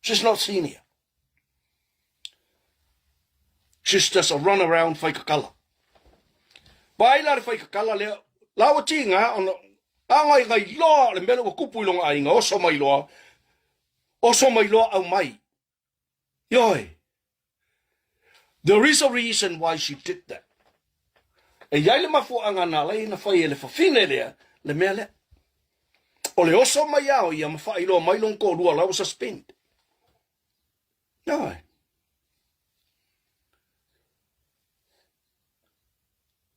She's not senior. She's just a run around whaikakala. Vaai la le whaikakala lea, la ua tiga ona, a ngai ngai loa le mea lea ua kupu i lona aiga, oso mai loa, oso mai loa aumai. Ioe. There is a reason why she did that. E i ai le mafuaaga na ala ai ona fai e le fafine lea le mea lea. O le oso mai a o ia ma faailoa mai lona toalua la ua suspend. Ioe.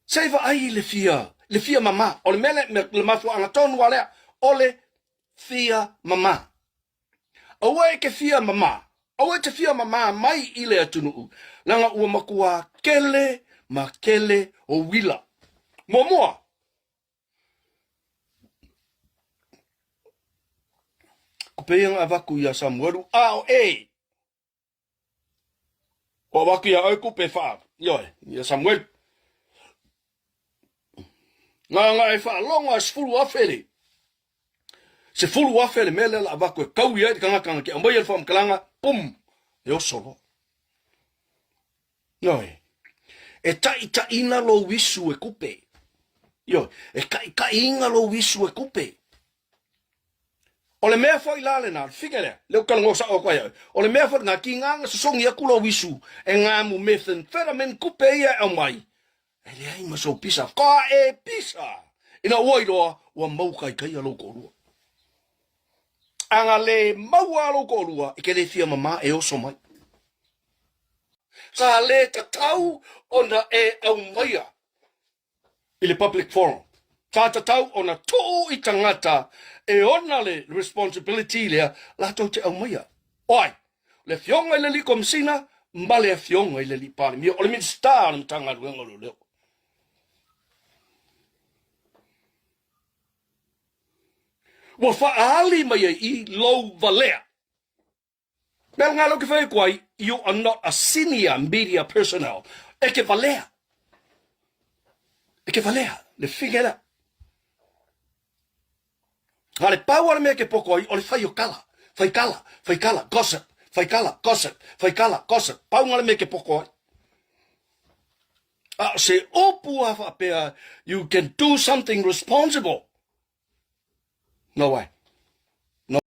Se i vaai i le fia, le fia mama. O le mea lea, le mafuaaga tonu a lea, o le fia mama. Aua e te fia mama, aua e te fia mama mai i le atunuu, leaga ua matua kele ma kele o uila. Muamua, ko pēia nga avatu iā Samuelu, a o e, Ko avatu ia oe kupe wha, ioe, ia Samuel. Ngā ngā e whaalongo a sefulu afe le. Sefulu afe le mea lea la avatu e kau ia i le tangata na ke aumai e le whaamatalanga, pum, e oso loa. Ioe, e taitaina lou isu e kupe. Ioe, e taitaiina lou isu e kupe. O le mea foi la lena, le fika lea, lea ou talanoa sao atu ai au, o le mea foi lena, ki ngā na sosogi atu lou isu e ngā mu methamphetamine kupe ia e aumai, e leai ma sou pisa, ka e pisa! Ina ua iloa, ua mau kaikaia lou toalua. A na le maua a lou toalua, e te le fia mama e oso mai. Sa le tatau ona e aumaia i le public forum. Sa tatau ona tuu i tagata e ona le responsibility lea latou te aumaia. O ai? O le Afioga i le Alii Komesina ma le Afioga i le Alii Palemia, o le Minisita o le Matagaluega o Leoleo. Ua faaali mai ai i lou valea. Mea lena lea ou te fai atu ai, you are not a senior media personnel. E te valea. E te valea. Le fine lea. A le pau o le mea ke poko ai, o le fai o kala. Fai kala, fai kala, gossip, fai kala, gossip, fai kala, gossip. Pau nga le mea ke poko ai. A o se upu a whaapea, you can do something responsible. No way.